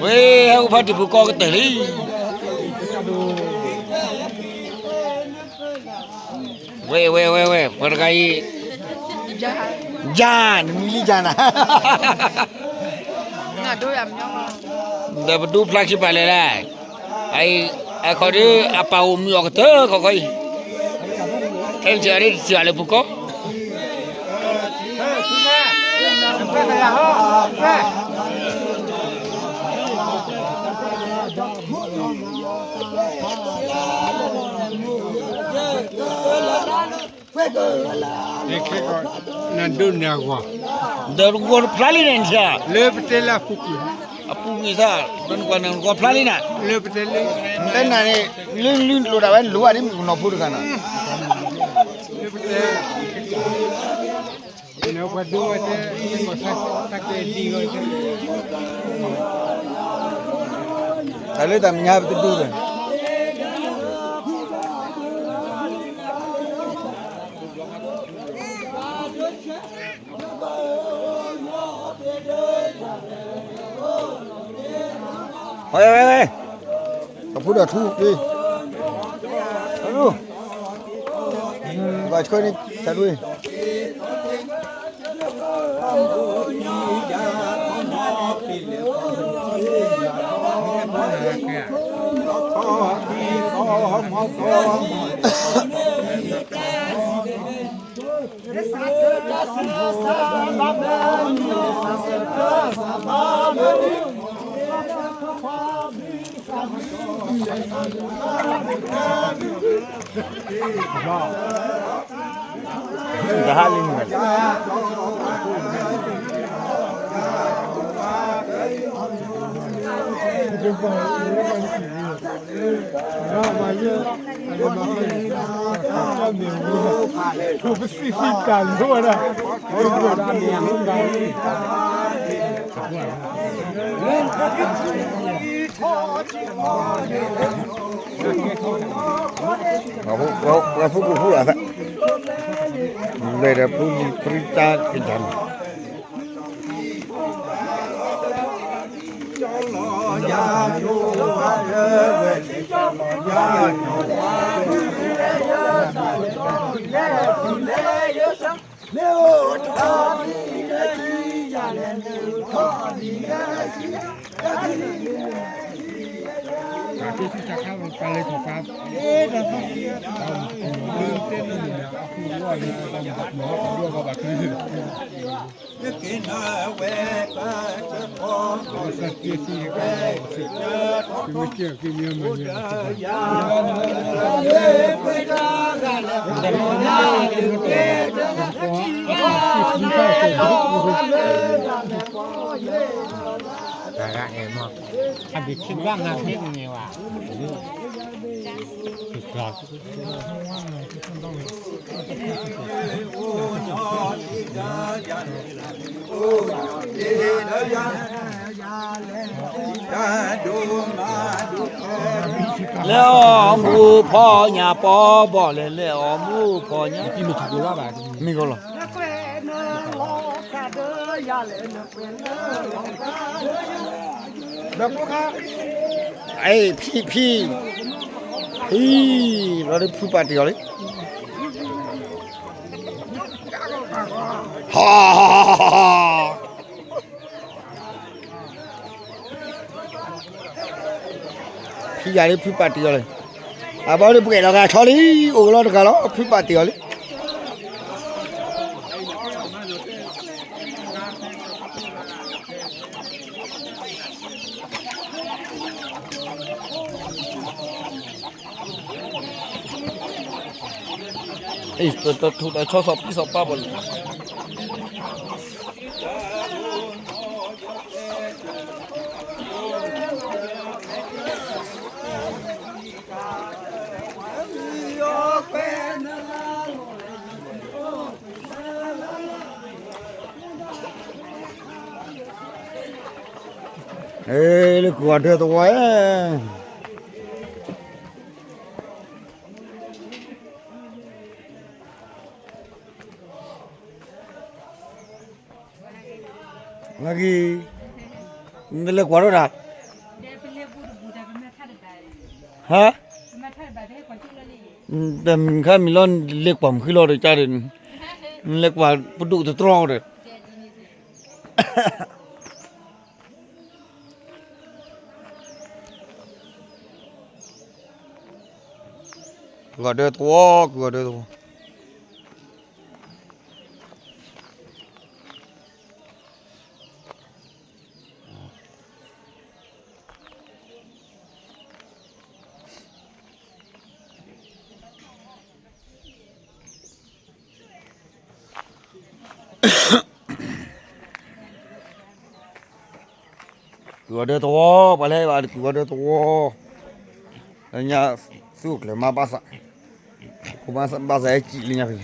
ဝဲ ဟဲအိၣ်ဖးတံၢ်ပူၤကီၢ်ကတၢၢ်လံ. ဝဲ ဝဲ ဝဲ ဝဲ ပှၤတဂၤအံၤ ယၤ နမံၤလံယၤနၤ, ဒီးပဒိဖျါခံပာ်လဲၣ်လဲၣ်, အခီဒုး အပာ်အိၣ်မုာ်အီၤကတၢၢ်ခီခီအံၤ, ခဲမုၢ်ဆ့ၣ်အံၤ တစံးဘၣ်လၢပူၤကီၢ် နဒိးန့ၢ်အဂီၢ်, ဒီးဂီၤတဖျါလံန့ၣ်, လၢပတဲလၢအပူၤကွံာ်, အပူၤကွံာ်သး, ဒီးနကွၢ်န့ၣ်ဂီၤဖျါလံန့ၣ်, လၢပတဲလၢ, လၢနလုၢ်လိာ်ဒၣ်ဝဲလိာ်ဘၣ်ဒ်မုၣ်ကနီၤဖိတဂၤန့ၣ်, လၢပတဲ တၢ်လၢတၢ်မဲာ်ညါပတဒိဒီး, ဝဲ ဝဲ ဝဲ, အဖိဒီးထူ, ဘၣ်ဆှၢန့ၣ် ဆၢဒိၣ် တဟါလံန့ၣ်, ပစံးစံးတၢ်လိၣ်ဝဲဒၣ်, ပှၤဖုကိၣ်ဖုလီၤသး, လဲၤဒီးဖုလံၤပြံတၢ်ကယၤန့ၣ် လဲၤအီၣ်မူဖီညၣ်ပီဘီၣ်လဲၣ်, လဲၤအီၣ်မူဖီညၣ်, မ့ၢ်ကီလီၤ. ဖံဖံ, ဖံ, လီၤဒ်ဖုပာ်တ့ၢ်အီၤလံ. ဖံယၤလၢဖုပာ်တ့ၢ်အီၤလံ. အဘီဒ်ပှဲၤလီၤဂာ်ဆီလံ, အိၣ်ကလီတဂၤလီၤ, ဖုပာ်တ့ၢ်အီၤလံ. အံၤ ပတထူၣ်တၢ်ဆီစီၤပံစီၤပၤဘၣ်လံ. လၢကွၢ်ဒၢသဝီဧၢ, မၤဂ့ၤ, နလဲၤကွၢ်ထီၣ်တၢ် ဟါ, တမံၤခါမံၤလီၤ လဲၤကွၢ်မုၢ်ဃုလီၤဒီးကါဒီး, လဲၤကွၢ်ပဒိၣ်တတြီဒီး ကဂီၤဒၢသဝီ, ကဂီၤဒၢသဝီ. ကဂီၤဒၢသဝီ, ပှၤလၢဘၣ်ကဂီၤဒၢသဝီ, လၢညါသူၣ်အိၣ်ကျၢၤမါဘၣ်ဆၣ်, ဘၣ်ဆၣ်ဟဲစံၣ်လၢညါဖဲ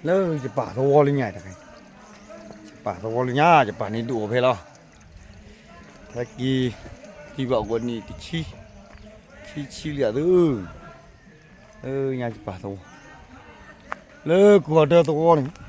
လၢယပာ်သဝီလၢညါတခါ, ယပာ်သဝီလၢညါ ယပာ်န့ၢ်ဒိၣ်အီၤဖဲလီၤ. ခဲက့ၤ ထံၣ်ဘၣ်ဂီၤနံၣ်တဆံ, ဆံဆံလံသု, လၢညါယပာ်သဝီ, လၢကဂီၤဒၢသဝီန့ၣ်